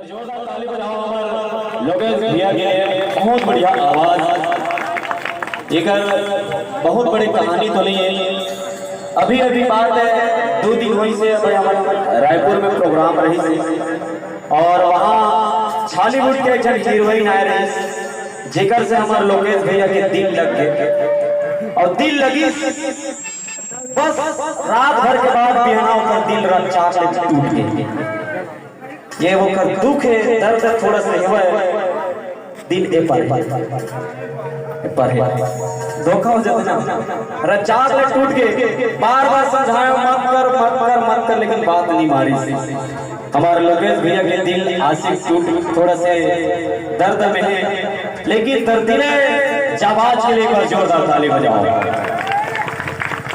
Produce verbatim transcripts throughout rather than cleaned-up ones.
जोरदार ताली बजाओ हमर लोकेश भैया के लिए। बहुत बढ़िया आवाज। एकर बहुत बड़े कहानी तो नहीं है। अभी अभी बात है, दो दिन होइस हे, अभी हमर रायपुर में प्रोग्राम रहिस हे और वहाँ छॉलीवुड के एक झन हीरोइन आए रहिस, जेकर से हमर लोकेश भैया के दिल लग गए और दिल लगिस, बस रात भर के बाद बिहाना ओकर दिल रच्चा से टूट गए। ये ओकर दुख हे, दर्द थोड़ा सा हेवय, दिल ए पार हे, ए पार हे। धोखा हो जाता ना, रच्चा ले टूट गए। बार बार समझायो, मत कर, मत कर, मत कर, लेकिन बात नहीं मानिस। हमर लोकेश भैया के दिल आशिक टूट, थोड़ा से दर्द में हे, लेकिन दर्द दिले जाबाज के लिए एक बार जोरदार ताली बजाओ।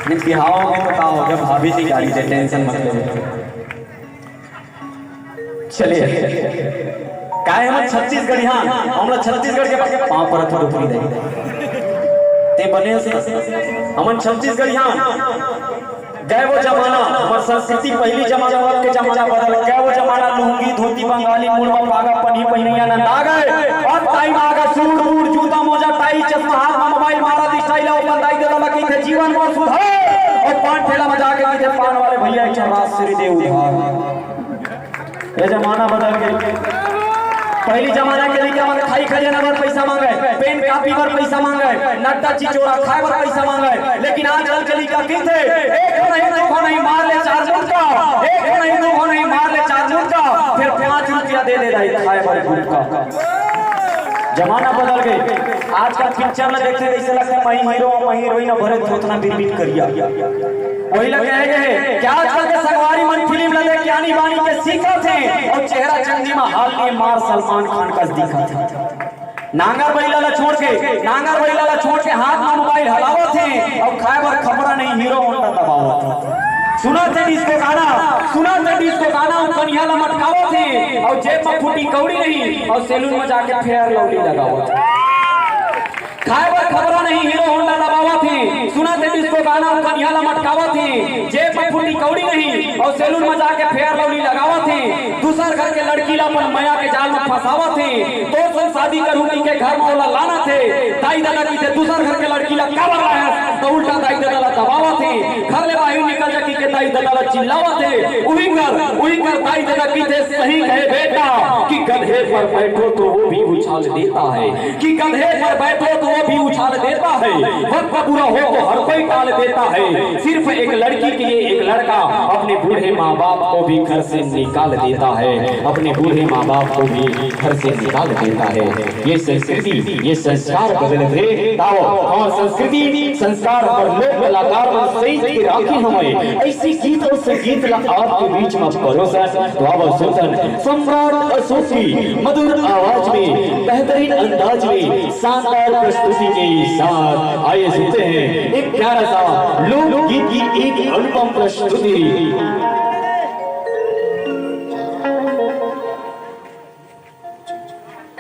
नहीं, बिहाव में तो का हो गया, भाभी जी गाड़ी दे, टेंशन मत लो। चलिए, काय हमन छत्तीसगढ़ियान, हमला छत्तीसगढ़ के पाँव परत हो, डोकरी दे। ते बने से, हमन छत्तीसगढ़ियान, गए वो जमाना, हमर संस्कृति पहली जमाना, अब के जमाना बदल गए। वो जमाना लुंगी, धोती, बंगाली, मुड़वा, पागा, पन्ही, पहिनैया नंदा गए। अब टाइम आ गए, सूट, बूट, जूता, मोजा, टाई, चश्मा, हाथ में मोबाइल, मारा दी स्टाइल, अपन दाई ददा ला कहिथे जीवन मोर सुधार। और पान ठेला में जाके कहिथे पान वाले भैया एक ठो रास श्री देव उधार। ये जमाना बदल गए। पहली जमाना के लइका मन खाई खजाना बर पैसा मांगे, पेन कापी बर पैसा मांगे, नट्टा चिचोरा खाए बर पैसा मांगे, लेकिन आजकल के लइका कहिथे एक नहीं दो नहीं मार ले चार मुटका, एक नहीं दो नहीं मार ले चार मुटका, फिर पाँच रुपया दे दे रही खाए बर गुटका। जमाना बदल गए। आजकल पिक्चर ला देखते ऐसे लगता है, मैं हीरो, मैं हीरोइन, भरे थोथना बिरबिट करिया। वही ला कहे गए हे कि आजकल के संगवारी मन फिल्म ला देख के आनी बानी के सीखत हे और चेहरा चंदी में हाल के मार सलमान खान कस दिखत हे। नांगर बैला ला छोड़ के, नांगर बैला ला छोड़ के हाथ में मोबाइल हलावत हे और खाए बर खपरा नहीं, हीरो होंडा दबावत हे। सुनत हे डिस्को गाना, सुनत हे डिस्को गाना, और कनिहा ला मटकावत हे और जेब में फूटी कौड़ी नहीं और सैलून में जाके फेयर लवली लगावत हे। खाए बर खपरा नहीं, हीरो होंडा दबावत हे, सुनत हे डिस्को गाना, कनिहा ला मटकावत हे, जेब में फूटी कौड़ी नहीं, और सैलून में जाके फेयर लवली लगावत हे। दूसर घर के लड़की ला अपन मया के जाल में फंसावत हे। तोर संग शादी करहूं कहिके घर में ओला लानत हे। दाई ददा कहिथे दूसर घर के लड़की ला काबर लायस, तो उल्टा दाई ददा ला दबावत हे। घर ले बाहिर निकल जा कहिके दाई ददा ला चिल्लावत हे। उही कर, उही कर दाई ददा कहिथे सही कहे बेटा कि गधे पर बैठो तो वो भी उछाल देता है। कि गधे पर बैठो तो वो भी उछाल देता है, वक्त बुरा हो तो हर कोई टाल देता है। सिर्फ एक लड़की के लिए एक लड़का अपने बूढ़े माँ बाप को भी घर से निकाल देता है, अपने बूढ़े माँ बाप को भी घर से निकाल देता है। ये संस्कृति, ये संस्कार बदलत हे। ताओ, हमर संस्कृति, संस्कार, हमर लोक कलाकार मन सही के राखी हवय। ऐसी गीत और संगीत ला आपके बीच में परोसन, तो आवव सुनथन सम्राट अशोक की मधुर आवाज में, बेहतरीन अंदाज में, शानदार प्रस्तुति के साथ। आइए सुनते हैं एक प्यारा सा लोकगीत की एक अनुपम प्रस्तुति।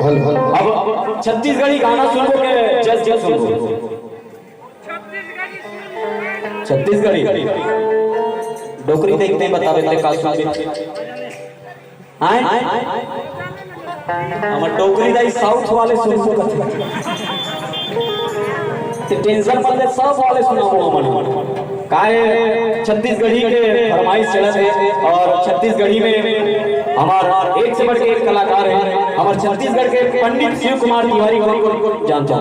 Hello, hello. अब छत्तीसगढ़ी गाना सुनबो के जज जज सुनबो? छत्तीसगढ़ी। डोकरी देखते बतावे ते का सुनबे। आय? हमर डोकरी दाई साउथ वाले सुनबो कथे। ते टेंशन मत ले, सब वाले सुनाबो हमन। काय छत्तीसगढ़ी के फरमाइश चलत हे और छत्तीसगढ़ी में हमार एक से बढ़ के एक कलाकार हे। हमार छत्तीसगढ़ के पंडित शिव कुमार तिवारी को, को जानत हो?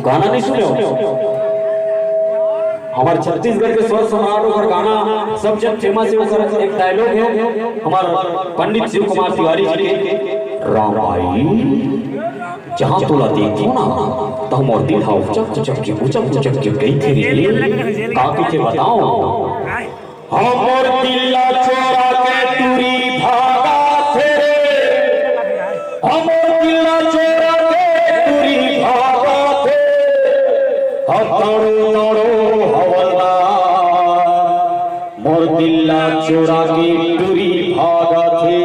गाना नहीं सुने हो? हमार छत्तीसगढ़ के स्वर सम्राट ओकर गाना सब जग फेमस हे, ओकर एक डायलॉग हे हमार पंडित शिव कुमार तिवारी जी के, राम भाई, जहाँ तोला देखो ना, त हमर दिल हा उचक उचक के, उचक उचक के कहिथे रे। का कहिथे बताओ? हमर दिल ला चोरा के टूरी भागथे रे, हमर दिल ला चोरा के टूरी भागथे। ह ताड़ो ताड़ो हवलदार, मोर दिल ला चोरा के टूरी भागथे।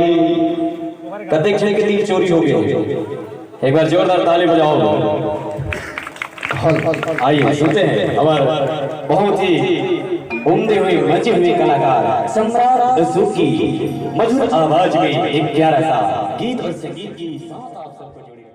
कतेक झन के दिल चोरी हो गए? एक बार जोरदार ताली बजाओ। आइए सुनते हैं हमारे बहुत ही उम्दे हुए मंच पहुंचे हुए कलाकार सम्राट सुखी मधुर आवाज में एक प्यारा सा गीत और संगीत के साथ आप सबको जोड़े।